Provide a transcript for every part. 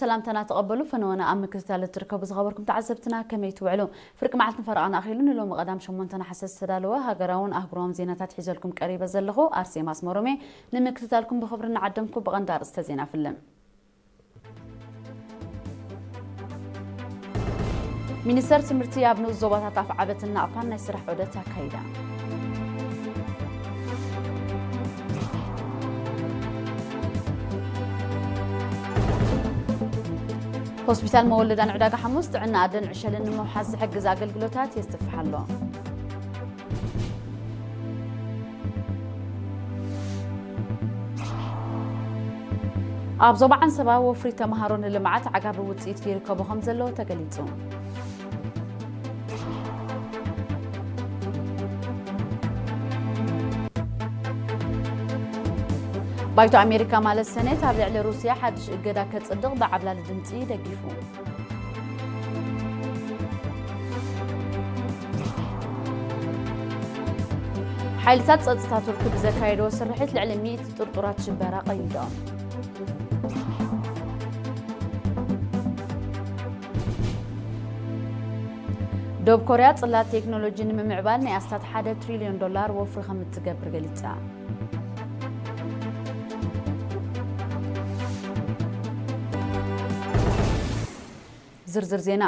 ሰላምታና ተቐበሉ። ፈነወና ኣብ ምክትታል እትርከቡ ዝኸበርኩም ተዓዘብትና ከመይ ትውዕሉ? ፍርቂ መዓልትን ፈረቓን ኣኺሉ ንሎሚ ቀዳም ሸሞንተ ነሓሰ ዝተዳለወ ሃገራውን ኣህጉራውን ዜናታት ሒዘልኩም ቀሪበ ዘለኹ ኣርሴማ ኣስመሮሜ። ንምክትታልኩም ብኽብሪ እናዓደምኩ ብቐንዲ ኣርእስተ ዜና ፍልም። ሚኒስተር ትምህርቲ ኣብ ንኡስ ዞባታት ኣፍዓበትን ናቕፋን ናይ ስራሕ ዑደት ኣካይዳ። ሆስፒታል መወለዳን ዕዳጋ ሓሙስ ጥዕና ኣደን ዕሸልን ንምውሓስ ዝሕግዝ ኣገልግሎታት የስፍሕ ኣሎ። ኣብ ዞባ ዓንሰባ ወፍሪ ተምሃሮ ንልምዓት ዓጋቢ ውፅኢት ይርከቦ ከም ዘሎ ተገሊፁ። ባይቶ ኣሜሪካ ማለት ሰኔት ኣብ ልዕሊ ሩስያ ሓድሽ እገዳ ከጽድቕ ብዓብላሊ ድምጺ ደጊፉ። ሓይልታት ጸጥታ ቱርኪ ብዘካየድዎ ስርሒት ልዕሊ ሚእቲ ጥርጡራት ሽበራ ቀይዶም። ደቡብ ኮርያ ጽላት ቴክኖሎጂ ንምምዕባል ናይ ኣስታት ሓደ ትሪልዮን ዶላር ወፍሪ ከም እትገብር ገሊጻ። ዝርዝር ዜና።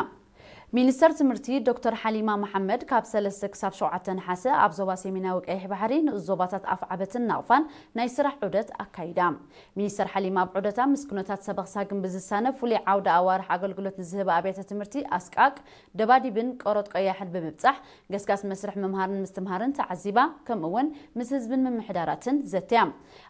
ሚኒስተር ትምህርቲ ዶክተር ሓሊማ መሓመድ ካብ ሰለስተ ክሳብ ሸውዓተ ነሓሰ ኣብ ዞባ ሰሜናዊ ቀይሕ ባሕሪ ንኡስ ዞባታት ኣፍዓበትን ናቕፋን ናይ ስራሕ ዑደት ኣካይዳ። ሚኒስተር ሓሊማ ኣብ ዑደታ ምስ ኩነታት ሰበኽሳግን ብዝሳነ ፍሉይ ዓውደ ኣዋርሕ ኣገልግሎት ንዝህባ ኣብያተ ትምህርቲ ኣስቃቅ፣ ደባዲብን ቆሮጥ ቀያሕን ብምብጻሕ ገስጋስ መስርሕ ምምሃርን ምስትምሃርን ተዓዚባ፣ ከምኡ እውን ምስ ህዝብን ምምሕዳራትን ዘትያ።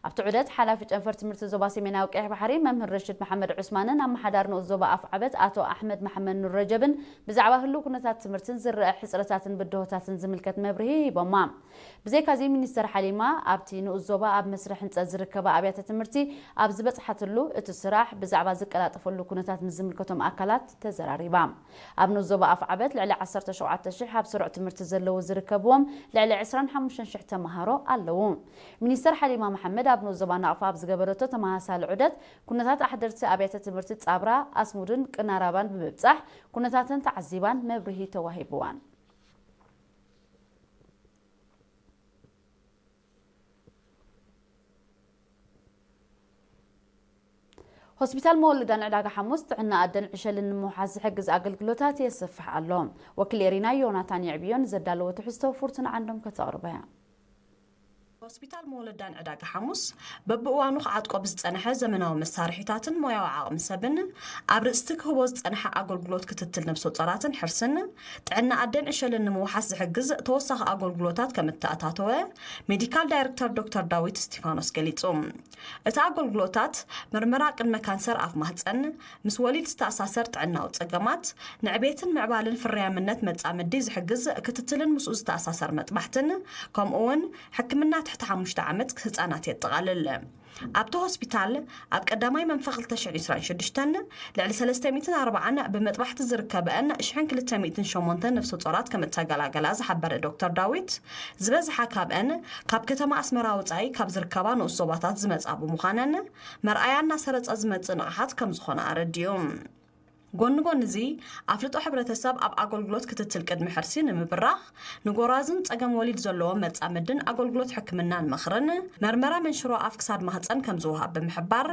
ኣብቲ ዑደት ሓላፊ ጨንፈር ትምህርቲ ዞባ ሰሜናዊ ቀይሕ ባሕሪ መምህር ረሽድ መሓመድ ዑስማንን ኣመሓዳሪ ንኡስ ዞባ ኣፍዓበት ኣቶ ኣሕመድ መሓመድ ኑር ረጀብን ብዛዕባ ህልው ኩነታት ትምህርትን ዝረአ ሕጽረታትን ብድሆታትን ዝምልከት መብርሂ ሂቦማ። ብዘይካዚ ሚኒስተር ሓሊማ ኣብቲ ንኡስ ዞባ ኣብ መስርሕ ህንጸት ዝርከባ ኣብያተ ትምህርቲ ኣብ ዝበጽሓትሉ እቲ ስራሕ ብዛዕባ ዝቀላጠፈሉ ኩነታት ምስ ዝምልከቶም ኣካላት ተዘራሪባ። ኣብ ንኡስ ዞባ ኣፍዓበት ልዕሊ ዓሰርተ ሸውዓተ ሽሕ ኣብ ስሩዕ ትምህርቲ ዘለዉ ዝርከብዎም ልዕሊ ዕስራን ሓሙሽተን ሽሕ ተምሃሮ ኣለዉ። ሚኒስተር ሓሊማ መሓመድ ኣብ ንኡስ ዞባ ናቕፋ ኣብ ዝገበረቶ ተመሳሳሊ ዑደት ኩነታት ኣሕደርቲ ኣብያተ ትምህርቲ ጻብራ፣ ኣስሙድን ቅናራባን ብምብጻሕ ኩነታተን ተዓዚባን መብርሂ ተዋሂብዋን። ሆስፒታል መወለዳን ዕዳጋ ሓሙስ ጥዕና ኣደን ዕሸልን ንምውሓስ ዝሕግዝ ኣገልግሎታት የስፍሕ ኣሎ። ወኪል ኤሪና ዮናታን የዕብዮን ዘዳለዎ ትሕዝቶ ፉርቱን ዓንዶም ከተቕርቦ እያ። ሆስፒታል መወለዳን ዕዳጋ ሓሙስ በብእዋኑ ክዓጥቆ ብዝጸንሐ ዘመናዊ መሳርሒታትን ሞያዊ ዓቕሚ ሰብን ኣብ ርእስቲ ክህቦ ዝጸንሐ ኣገልግሎት ክትትል ነብሰ ጾራትን ሕርስን ጥዕና ኣደን ዕሸልን ንምውሓስ ዝሕግዝ ተወሳኺ ኣገልግሎታት ከም እተኣታተወ ሜዲካል ዳይሬክተር ዶክተር ዳዊት እስቲፋኖስ ገሊጹ። እቲ ኣገልግሎታት ምርመራ ቅድመ ካንሰር ኣፍ ማህጸን፣ ምስ ወሊድ ዝተኣሳሰር ጥዕናዊ ጸገማት፣ ንዕቤትን ምዕባልን ፍርያምነት መጻምዲ ዝሕግዝ ክትትልን ምስኡ ዝተኣሳሰር መጥባሕትን፣ ከምኡውን ሕክምና ትሕቲ ሓሙሽተ ዓመት ህጻናት የጠቓልል። ኣብቲ ሆስፒታል ኣብ ቀዳማይ መንፈ ክልተ ሽሕን ዕስራን ሽዱሽተን ልዕሊ ሰለስተ ሚእትን ኣርባዓን ብመጥባሕቲ ዝርከበአን ሽሕን ክልተ ሚእትን ሸሞንተን ነፍሰ ጾራት ከም እተገላገላ ዝሓበረ ዶክተር ዳዊት፣ ዝበዝሓ ካብአን ካብ ከተማ ኣስመራ ወጻኢ ካብ ዝርከባ ንኡስ ዞባታት ዝመጻ ብምዃነን፣ መርኣያ እናሰረጸ ዝመጽእ ንቕሓት ከም ዝኾነ ኣረዲኡ። ጎኒ ጎኒ እዚ፣ ኣፍልጦ ሕብረተሰብ ኣብ ኣገልግሎት ክትትል ቅድሚ ሕርሲ ንምብራኽ፣ ንጎራዝን ጸገም ወሊድ ዘለዎም መጻምድን ኣገልግሎት ሕክምናን ምኽርን፣ መርመራ መንሽሮ ኣፍ ክሳድ ማህጸን ከም ዝወሃብ ብምሕባር፣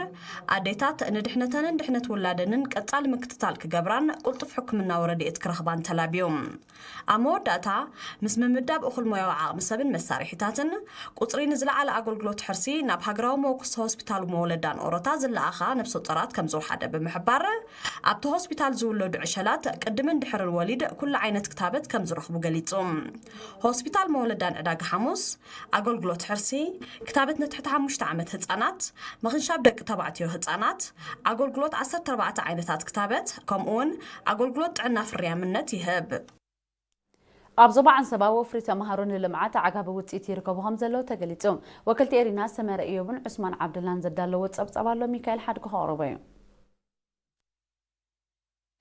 ኣዴታት ንድሕነተንን ድሕነት ውላደንን ቀጻሊ ምክትታል ክገብራን ቅልጡፍ ሕክምናዊ ረድኤት ክረኽባን ተላብዮም። ኣብ መወዳእታ፣ ምስ ምምዳብ እኹል ሞያዊ ዓቕሚ ሰብን መሳርሒታትን፣ ቁጽሪ ንዝለዓለ ኣገልግሎት ሕርሲ ናብ ሃገራዊ መወከሲ ሆስፒታል መወለዳን ኦሮታ ዝለኣኻ ነብሰ ጾራት ከም ዝወሓደ ብምሕባር፣ ኣብቲ ሆስፒታል ዝውለዱ ዕሸላት ቅድምን ድሕርን ወሊድ ኩሉ ዓይነት ክታበት ከም ዝረኽቡ ገሊጹ። ሆስፒታል መወለዳን ዕዳጋ ሓሙስ ኣገልግሎት ሕርሲ፣ ክታበት ንትሕቲ ሓሙሽተ ዓመት ህጻናት፣ ምኽንሻብ ደቂ ተባዕትዮ ህጻናት፣ ኣገልግሎት ዓሰርተ ኣርባዕተ ዓይነታት ክታበት፣ ከምኡውን ኣገልግሎት ጥዕና ፍርያምነት ይህብ። ኣብ ዞባ ዓንሰባ ወፍሪ ተምሃሮ ንልምዓት ኣዕጋቢ ውፅኢት ይርከቡ ከም ዘለዉ ተገሊፁ። ወከልቲ ኤሪና ሰመረ እዮብን ዑስማን ዓብደላን ዘዳለዎ ፀብፃብ ኣሎ፣ ሚካኤል ሓድጉ ከቕርቦ እዩ።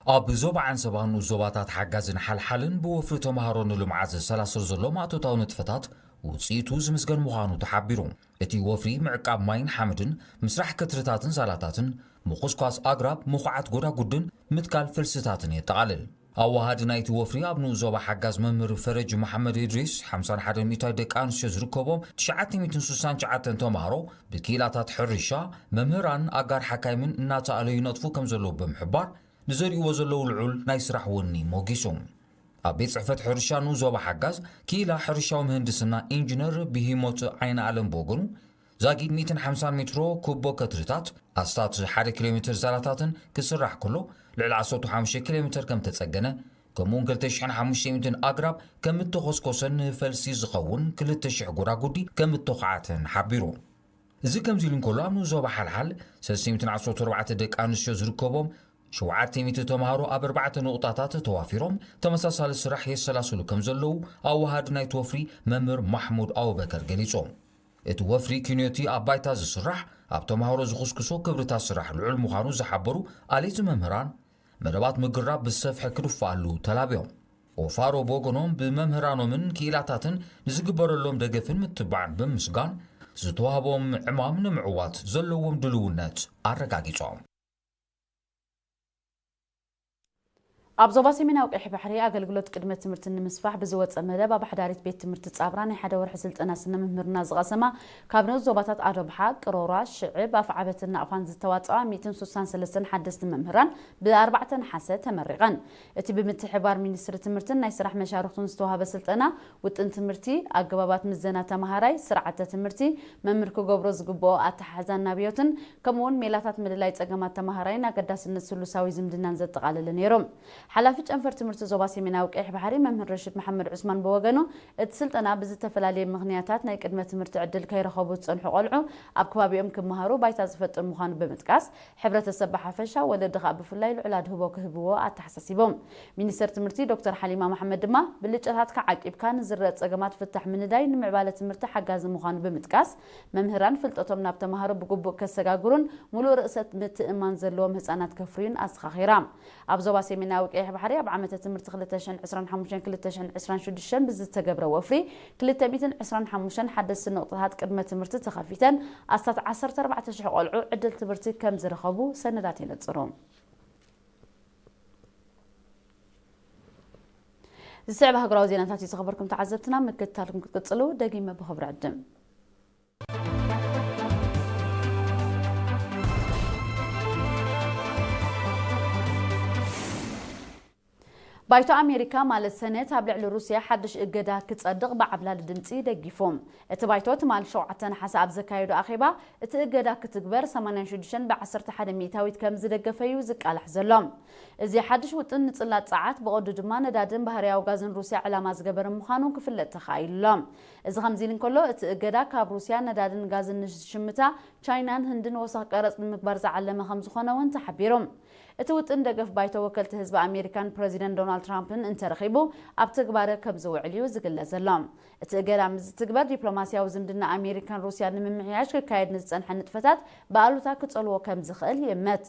ኣብ ዞባ ዓንሰባ ንኡስ ዞባታት ሓጋዝን ሓልሓልን ብወፍሪ ተምሃሮ ንልምዓት ዘሰላስል ዘሎ ማእቶታዊ ንጥፈታት ውፅኢቱ ዝምስገን ምዃኑ ተሓቢሩ። እቲ ወፍሪ ምዕቃብ ማይን ሓመድን፣ ምስራሕ ከትርታትን ሳላታትን፣ ምኹስኳስ ኣግራብ፣ ምኹዓት ጎዳጉድን ምትካል ፈልስታትን የጠቓልል። ኣዋሃዲ ናይቲ ወፍሪ ኣብ ንኡስ ዞባ ሓጋዝ መምህር ፈረጅ መሓመድ ኢድሪስ፣ ሓምሳን ሓደን ሚእታዊት ደቂ ኣንስትዮ ዝርከቦም ትሽዓተ ሚእትን ስሳን ትሽዓተን ተምሃሮ ብክኢላታት ሕርሻ፣ መምህራን ኣጋር ሓካይምን እናተኣለዩ ይነጥፉ ከም ዘለዉ ብምሕባር፣ ንዘርእዎ ዘለዉ ልዑል ናይ ስራሕ ወኒ ሞጊሱ። ኣብ ቤት ጽሕፈት ሕርሻ ንኡስ ዞባ ሓጋዝ ክኢላ ሕርሻዊ ምህንድስና ኢንጂነር ብሂሞት ዓይነ ኣለም ብወገኑ፣ ዛጊድ ሚእትን ሓምሳን ሜትሮ ኩቦ ከትርታት፣ ኣስታት ሓደ ኪሎ ሜትር ዛላታትን ክስራሕ ከሎ፣ ልዕሊ ዓሰርተ ሓሙሽተ ኪሎ ሜትር ከም ተጸገነ፣ ከምኡውን ክልተ ሽሕን ሓሙሽተ ሚእትን ኣግራብ ከም እተኾስኮሰን ንፈልሲ ዝኸውን ክልተ ሽሕ ጎዳጉዲ ከም እተኹዓተን ሓቢሩ። እዚ ከምዚ ኢሉ እንከሎ፣ ኣብ ንኡስ ዞባ ሓልሓል ሰለስተ ሚእትን ዓሰርተ ኣርባዕተ ደቂ ኣንስትዮ ዝርከቦም ሸውዓተ ሚእቲ ተምሃሮ ኣብ ኣርባዕተ ንቑጣታት ተዋፊሮም ተመሳሳሊ ስራሕ የሰላስሉ ከም ዘለዉ ኣወሃዲ ናይቲ ወፍሪ መምህር ማሕሙድ ኣቡበከር ገሊጾም። እቲ ወፍሪ ኪንዮቲ ኣብ ባይታ ዝስራሕ፣ ኣብ ተምሃሮ ዝኹስኩሶ ክብርታት ስራሕ ልዑል ምዃኑ ዝሓበሩ ኣሌት መምህራን፣ መደባት ምግራብ ብሰፍሒ ክድፋኣሉ ተላብዮም። ኦፋሮ ብወገኖም ብመምህራኖምን ክኢላታትን ንዝግበረሎም ደገፍን ምትባዕን ብምስጋን፣ ዝተዋህቦም ዕማም ንምዕዋት ዘለዎም ድልውነት ኣረጋጊጾም። ኣብ ዞባ ሰሜናዊ ቀይሕ ባሕሪ ኣገልግሎት ቅድመ ትምህርቲ ንምስፋሕ ብዝወጸ መደብ፣ ኣብ ኣሕዳሪት ቤት ትምህርቲ ጻብራ ናይ ሓደ ወርሒ ስልጠና ስነ ምምህርና ዝቐሰማ ካብ ንኡስ ዞባታት ኣዶብሓ፣ ቅሮራ፣ ሽዕብ፣ ኣፍዓበትን ናቕፋን ዝተዋጽኣ ሚእትን ስሳን ሰለስተን ሓደስቲ መምህራን ብ ኣርባዕተ ነሓሰ ተመሪቐን። እቲ ብምትሕብባር ሚኒስትሪ ትምህርትን ናይ ስራሕ መሻርኽቱን ዝተዋህበ ስልጠና፣ ውጥን ትምህርቲ፣ ኣገባባት ምዘና ተማሃራይ፣ ስርዓተ ትምህርቲ፣ መምህር ክገብሮ ዝግብኦ ኣተሓሕዛን ናብዮትን፣ ከምኡውን ሜላታት ምልላይ ጸገማት ተማሃራይን ኣገዳስነት ስሉሳዊ ዝምድናን ዘጠቓለለ ነይሩ። ሓላፊ ጨንፈር ትምህርቲ ዞባ ሰሜናዊ ቀይሕ ባሕሪ መምህር ረሽድ መሓመድ ዑስማን ብወገኑ፣ እቲ ስልጠና ብዝተፈላለየ ምኽንያታት ናይ ቅድመ ትምህርቲ ዕድል ከይረኸቡ ዝጸንሑ ቆልዑ ኣብ ከባቢኦም ክመሃሩ ባይታ ዝፈጥር ምዃኑ ብምጥቃስ፣ ሕብረተሰብ ብሓፈሻ፣ ወለዲ ከኣ ብፍላይ ልዑል ኣድህቦ ክህብዎ ኣተሓሳሲቡ። ሚኒስተር ትምህርቲ ዶክተር ሓሊማ መሓመድ ድማ፣ ብልጫታትካ ዓቂብካ ንዝረአ ጸገማት ፍታሕ ምንዳይ ንምዕባለ ትምህርቲ ሓጋዚ ምዃኑ ብምጥቃስ፣ መምህራን ፍልጠቶም ናብ ተማሃሮ ብግቡእ ከሰጋግሩን ምሉእ ርእሰ ምትእምማን ዘለዎም ህጻናት ከፍርዩን ኣዘኻኺራ። ኣብ ዞባ ሰሜናዊ ቀይሕ ባሕሪ ኣብ ዓመተ ትምህርቲ ክልተ ሽሕን ዕስራን ሓሙሽተን ክልተ ሽሕን ዕስራን ሽዱሽተን ብዝተገብረ ወፍሪ፣ ክልተ ሚእትን ዕስራን ሓሙሽተን ሓደስቲ ንቕጣታት ቅድመ ትምህርቲ ተኸፊተን፣ ኣስታት ዓሰርተ ኣርባዕተ ሽሕ ቆልዑ ዕድል ትምህርቲ ከም ዝረኸቡ ሰነዳት የነጽሩ። ዝስዕብ ሃገራዊ ዜናታት እዩ ዝኸበርኩም ተዓዘብትና፣ ምክትታልኩም ክትቅጽሉ ደጊመ ብኽብሪ ዕድም። ባይቶ ኣሜሪካ ማለት ሰነት ኣብ ልዕሊ ሩስያ ሓድሽ እገዳ ክጸድቕ ብዓብላሊ ድምጺ ደጊፉ። እቲ ባይቶ ትማሊ ሸውዓተ ነሓሰ ኣብ ዘካየዶ ኣኼባ፣ እቲ እገዳ ክትግበር ሰማንያን ሽዱሽተን ብዓሰርተ ሓደ ሚእታዊት ከም ዝደገፈ እዩ ዝቃላሕ ዘሎ። እዚ ሓድሽ ውጥን ንጽላት ጸዓት፣ ብቐንዱ ድማ ነዳድን ባህርያዊ ጋዝን ሩስያ ዕላማ ዝገበረ ምዃኑ ክፍለጥ ተኻኢሉ ኣሎ። እዚ ከምዚ ኢሉ እንከሎ፣ እቲ እገዳ ካብ ሩስያ ነዳድን ጋዝን ንዝሽምታ ቻይናን ህንድን ወሰኽ ቀረጽ ንምግባር ዝዓለመ ከም ዝኾነ እውን ተሓቢሩ። እቲ ውጥን ደገፍ ባይቶ ወከልቲ ህዝቢ ኣሜሪካን ፕረዚደንት ዶናልድ ትራምፕን እንተረኺቡ ኣብ ተግባር ከም ዝውዕል እዩ ዝግለጽ ዘሎ። እቲ እገዳ ምስ ዝትግበር ዲፕሎማስያዊ ዝምድና ኣሜሪካን ሩስያን ንምምሕያሽ ክካየድ ንዝጸንሐ ንጥፈታት ብኣሉታ ክጸልዎ ከም ዝኽእል ይእመት።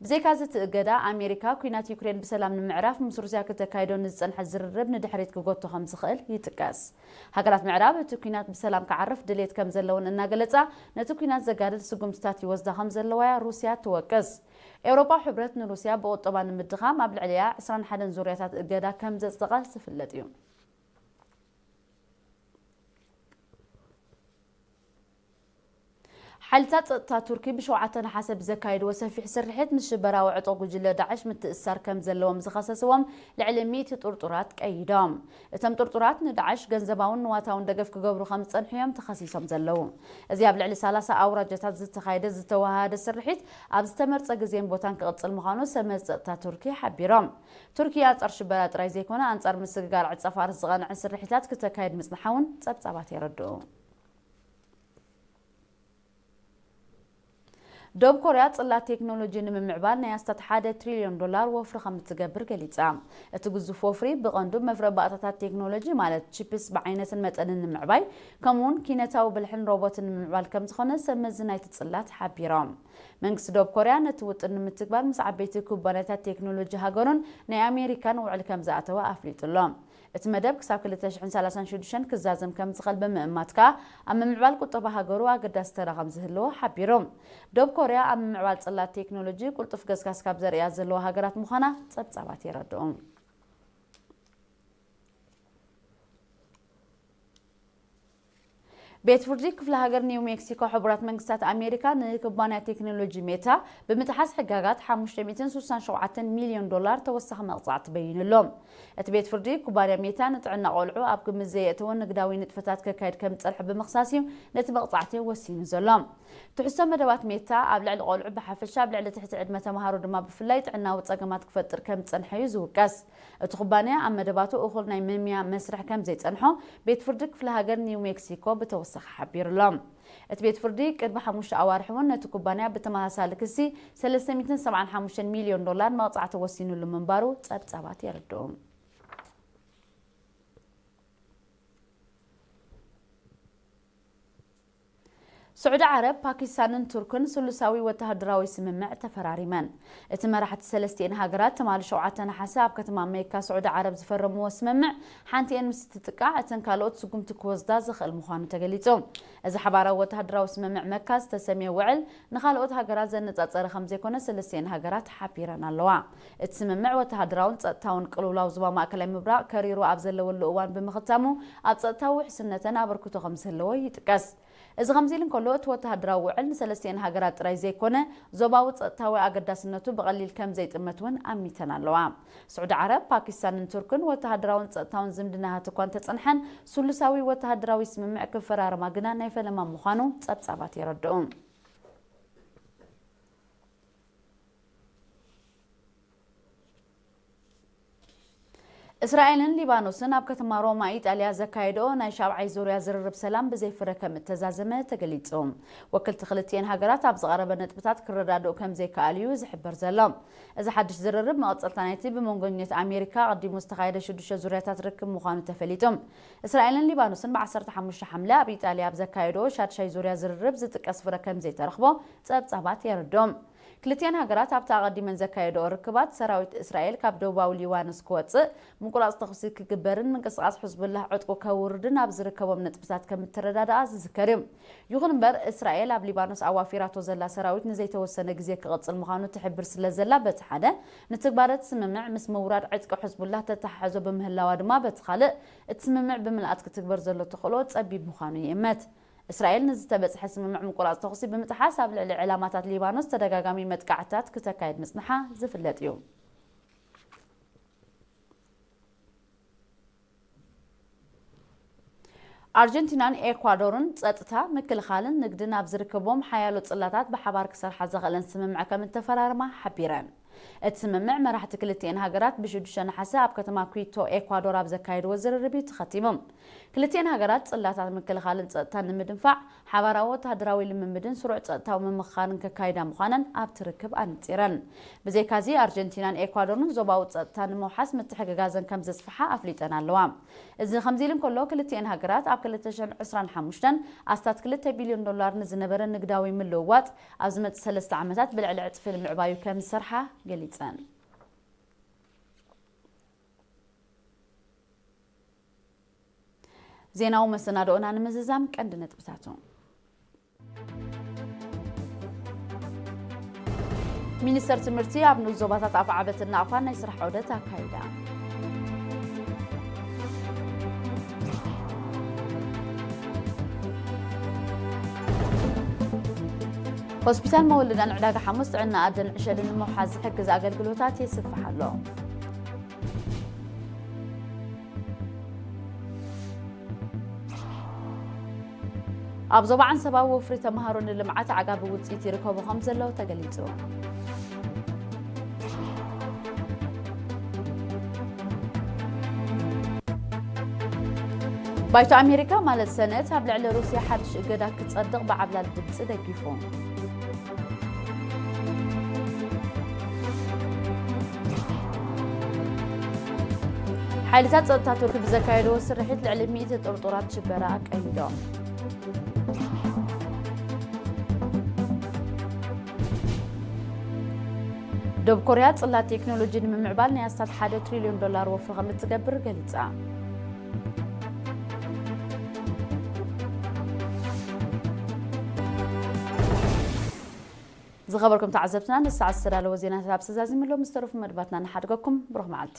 ብዘይካዚ እቲ እገዳ ኣሜሪካ ኲናት ዩክሬን ብሰላም ንምዕራፍ ምስ ሩስያ ክተካይዶ ንዝጸንሐ ዝርርብ ንድሕሪት ክጎቶ ከም ዝኽእል ይጥቀስ። ሃገራት ምዕራብ እቲ ኲናት ብሰላም ክዓርፍ ድሌት ከም ዘለውን እናገለጻ፣ ነቲ ኲናት ዘጋድድ ስጉምትታት ይወስዳ ከም ዘለዋ እያ ሩስያ ትወቅስ። ኤውሮጳዊ ሕብረት ንሩስያ ብቑጠባ ንምድኻም ኣብ ልዕሊኣ ዕስራን ሓደን ዙርያታት እገዳ ከም ዘጽደቐ ዝፍለጥ እዩ። ሓይልታት ጸጥታ ቱርኪ ብሸውዓተ ነሓሰ ብዘካየድዎ ሰፊሕ ስርሒት ምስ ሽበራዊ ዕጡቕ ጉጅለ ዳዕሽ ምትእስሳር ከም ዘለዎም ዝኸሰስዎም ልዕሊ ሚእቲ ጥርጡራት ቀይዶም። እቶም ጥርጡራት ንዳዕሽ ገንዘባውን ንዋታውን ደገፍ ክገብሩ ከም ዝጸንሑ እዮም ተኸሲሶም ዘለዉ። እዚ ኣብ ልዕሊ ሰላሳ ኣውራጃታት ዝተኻየደ ዝተወሃሃደ ስርሒት ኣብ ዝተመርጸ ግዜን ቦታን ክቕጽል ምዃኑ ሰብመዚ ጸጥታ ቱርኪ ሓቢሮም። ቱርኪ ኣንጻር ሽበራ ጥራይ ዘይኮነ፣ ኣንጻር ምስግጋር ዕጸ ፋርስ ዝቐንዐ ስርሒታት ክተካየድ ምጽንሓ እውን ጸብጻባት የረድኡ። ደቡብ ኮርያ ጽላት ቴክኖሎጂ ንምምዕባል ናይ ኣስታት ሓደ ትሪልዮን ዶላር ወፍሪ ከም እትገብር ገሊጻ። እቲ ግዙፍ ወፍሪ ብቐንዱ መፍረ ባእታታት ቴክኖሎጂ ማለት ቺፕስ ብዓይነትን መጠንን ንምዕባይ፣ ከምኡውን ኪነታዊ ብልሕን ሮቦትን ንምምዕባል ከም ዝኾነ ሰብ መዚ ናይቲ ጽላት ሓቢሮም። መንግስቲ ደቡብ ኮርያ ነቲ ውጥን ንምትግባር ምስ ዓበይቲ ኩባንያታት ቴክኖሎጂ ሃገሩን ናይ ኣሜሪካን ውዕል ከም ዝኣተወ ኣፍሊጡ ኣሎ። እቲ መደብ ክሳብ ክልተ ሽሕን ሰላሳን ሽዱሽተን ክዛዘም ከም ዝኽእል ብምእማት ከኣ ኣብ ምምዕባል ቁጠባ ሃገሩ ኣገዳሲ ተራ ከም ዝህልዎ ሓቢሩ። ደቡብ ኮርያ ኣብ ምምዕባል ጽላት ቴክኖሎጂ ቁልጡፍ ገስጋስ ካብ ዘርእያ ዘለዋ ሃገራት ምዃና ጸብጻባት የረድኡ። ቤት ፍርዲ ክፍለ ሃገር ኒው ሜክሲኮ ሕቡራት መንግስታት ኣሜሪካ ንኩባንያ ቴክኖሎጂ ሜታ ብምጥሓስ ሕጋጋት ሓሙሽተ ሚእትን ስሳን ሸውዓተን ሚልዮን ዶላር ተወሳኺ መቕጻዕቲ በይኑሎም። እቲ ቤት ፍርዲ ኩባንያ ሜታ ንጥዕና ቆልዑ ኣብ ግምት ዘየእተወ ንግዳዊ ንጥፈታት ከካይድ ከም ዝጸንሐ ብምኽሳስ እዩ ነቲ መቕጻዕቲ ወሲኑ ዘሎ። ትሕዝቶ መደባት ሜታ ኣብ ልዕሊ ቆልዑ ብሓፈሻ ኣብ ልዕሊ ትሕቲ ዕድመ ተምሃሮ ድማ ብፍላይ ጥዕናዊ ጸገማት ክፈጥር ከም ዝጸንሐ እዩ ዝውቀስ። እቲ ኩባንያ ኣብ መደባቱ እኹል ናይ መምያ መስርሕ ከም ዘይጸንሖ ቤት ፍርዲ ክፍለ ሃገር ኒው ሜክሲኮ ብተወሳኺ ሓቢሩ ኣሎ። እቲ ቤት ፍርዲ ቅድሚ ሓሙሽተ ኣዋርሕ እውን ነቲ ኩባንያ ብተመሳሳሊ ክሲ ሰለስተ ሚእትን ሰብዓን ሓሙሽተን ሚልዮን ዶላር መቕጻዕቲ ወሲኑሉ ምንባሩ ጸብጻባት የረድኡ። ስዑዲ ዓረብ፣ ፓኪስታንን ቱርክን ስሉሳዊ ወተሃደራዊ ስምምዕ ተፈራሪመን። እቲ መራሕቲ ሰለስቲኤን ሃገራት ትማሊ ሸውዓተ ነሓሰ ኣብ ከተማ መካ ስዑዲ ዓረብ ዝፈረምዎ ስምምዕ ሓንቲኤን ምስ እትጥቃዕ እተን ካልኦት ስጉምቲ ክወስዳ ዝኽእል ምዃኑ ተገሊጹ። እዚ ሓባራዊ ወተሃደራዊ ስምምዕ መካ ዝተሰምየ ውዕል ንኻልኦት ሃገራት ዘነጻጸረ ከም ዘይኮነ ሰለስቲኤን ሃገራት ሓቢረን ኣለዋ። እቲ ስምምዕ ወተሃደራውን ጸጥታውን ቅልውላው ዞባ ማእከላይ ምብራቕ ከሪሩ ኣብ ዘለወሉ እዋን ብምኽታሙ ኣብ ጸጥታዊ ውሕስነተን ኣበርክቶ ከም ዝህለዎ ይጥቀስ። እዚ ከምዚ ኢሉ እንከሎ፣ እቲ ወተሃደራዊ ውዕል ንሰለስቲኤን ሃገራት ጥራይ ዘይኮነ፣ ዞባዊ ጸጥታዊ ኣገዳስነቱ ብቐሊል ከም ዘይጥመት እውን ኣሚተን ኣለዋ። ስዑዲ ዓረብ፣ ፓኪስታንን ቱርክን ወተሃደራውን ጸጥታውን ዝምድናታት እኳ እንተጸንሐን፣ ስሉሳዊ ወተሃደራዊ ስምምዕ ክፈራረማ ግና ናይ ፈለማ ምዃኑ ጸብጻባት የረድኡ። እስራኤልን ሊባኖስን ኣብ ከተማ ሮማ ኢጣልያ ዘካየድኦ ናይ ሻብዓይ ዙርያ ዝርርብ ሰላም ብዘይ ፍረ ከም እተዛዘመ ተገሊጹ። ወክልቲ ክልቲኤን ሃገራት ኣብ ዝቐረበ ነጥብታት ክረዳድኡ ከም ዘይከኣሉ እዩ ዝሕበር ዘሎ። እዚ ሓድሽ ዝርርብ መቐጸልታ ናይቲ ብመንጎኝነት ኣሜሪካ ኣቐዲሙ ዝተኻየደ ሽዱሽተ ዙርያታት ርክብ ምዃኑ ተፈሊጡ። እስራኤልን ሊባኖስን ብ ዓሰርተ ሓሙሽተ ሓምለ ኣብ ኢጣልያ ኣብ ዘካየድኦ ሻድሻይ ዙርያ ዝርርብ ዝጥቀስ ፍረ ከም ዘይተረኽቦ ጸብጻባት የረድኡ። ክልቲኤን ሃገራት ኣብቲ ኣቐዲመን ዘካየድኦ ርክባት፣ ሰራዊት እስራኤል ካብ ደቡባዊ ሊባኖስ ክወጽእ፣ ምቁራጽ ተኹሲ ክግበርን ምንቅስቓስ ሕዝቡላህ ዕጥቁ ከውርድን ኣብ ዝርከቦም ነጥብታት ከም እተረዳድኣ ዝዝከር እዩ። ይኹን እምበር፣ እስራኤል ኣብ ሊባኖስ ኣዋፊራቶ ዘላ ሰራዊት ንዘይተወሰነ ግዜ ክቕጽል ምዃኑ ትሕብር ስለ ዘላ፣ በቲ ሓደ፣ ንትግባረ እቲ ስምምዕ ምስ ምውራድ ዕጥቂ ሕዝቡላህ ተተሓሕዞ ብምህላዋ ድማ፣ በቲ ካልእ፣ እቲ ስምምዕ ብምልኣት ክትግበር ዘሎ ተኽእሎ ጸቢብ ምዃኑ ይእመት። እስራኤል ንዝተበጽሐ ስምምዕ ምቁራጽ ተኹሲ ብምጥሓስ ኣብ ልዕሊ ዕላማታት ሊባኖስ ተደጋጋሚ መጥቃዕትታት ክተካይድ ምጽንሓ ዝፍለጥ እዩ። ኣርጀንቲናን ኤኳዶርን ጸጥታ፣ ምክልኻልን ንግድን ኣብ ዝርከቦም ሓያሎ ጽላታት ብሓባር ክሰርሓ ዘኽእለን ስምምዕ ከም እተፈራርማ ሓቢረን። እቲ ስምምዕ መራሕቲ ክልቲኤን ሃገራት ብሽዱሽተ ነሓሰ ኣብ ከተማ ኩዊቶ ኤኳዶር ኣብ ዘካየድዎ ዝርርብ እዩ ተኸቲሙ። ክልቲኤን ሃገራት ጽላታት ምክልኻልን ጸጥታን ንምድንፋዕ ሓባራዊ ወተሃደራዊ ልምምድን ስሩዕ ጸጥታዊ ምምኽኻርን ከካይዳ ምዃነን ኣብቲ ርክብ ኣነጺረን። ብዘይካዚ፣ ኣርጀንቲናን ኤኳዶርን ዞባዊ ጸጥታ ንምውሓስ ምትሕግጋዘን ከም ዘስፍሓ ኣፍሊጠን ኣለዋ። እዚ ከምዚ ኢሉ እንከሎ፣ ክልቲኤን ሃገራት ኣብ ክልተ ሽሕን ዕስራን ሓሙሽተን ኣስታት ክልተ ቢልዮን ዶላር ንዝነበረ ንግዳዊ ምልውዋጥ ኣብ ዝመጽእ ሰለስተ ዓመታት ብልዕሊ ዕጽፊ ንምዕባዩ ከም ዝሰርሓ ገሊጸን። ዜናዊ መሰናድኦና ንምዝዛም ቀንዲ ነጥብታቱ። ሚኒስተር ትምህርቲ ኣብ ንኡስ ዞባታት ኣፍዓበትን ናቕፋን ናይ ስራሕ ዑደት ኣካይዳ። ሆስፒታል መወልዳን ዕዳጋ ሓሙስ ጥዕና ኣደን ዕሸልን ንምውሓስ ዝሕግዝ ኣገልግሎታት የስፍሕ ኣሎ። ኣብ ዞባ ዓንሰባ ወፍሪ ተምሃሮ ንልምዓት ዓጋቢ ውፅኢት ይርከቡ ከም ዘለዉ ተገሊፁ። ባይቶ ኣሜሪካ ማለት ሰነት ኣብ ልዕሊ ሩስያ ሓድሽ እገዳ ክጸድቕ ብዓብላል ድምፂ ደጊፉ። ሓይልታት ጸጥታ ቱርኪ ብዘካየድዎ ስርሒት ልዕሊ ሚእቲ ጥርጡራት ሽበራ ቀይዶም። ደቡብ ኮርያ ጽላት ቴክኖሎጂ ንምምዕባል ናይ ኣስታት ሓደ ትሪልዮን ዶላር ወፍሪ ከም እትገብር ገሊጻ። ዝኸበርኩም ተዓዘብትና፣ ንሰዓት ዝተዳለወ ዜናታት ኣብ ሰዛዚምሎም ዝተረፉ መድባትና ንሓድገኩም። ብሩኽ መዓልቲ።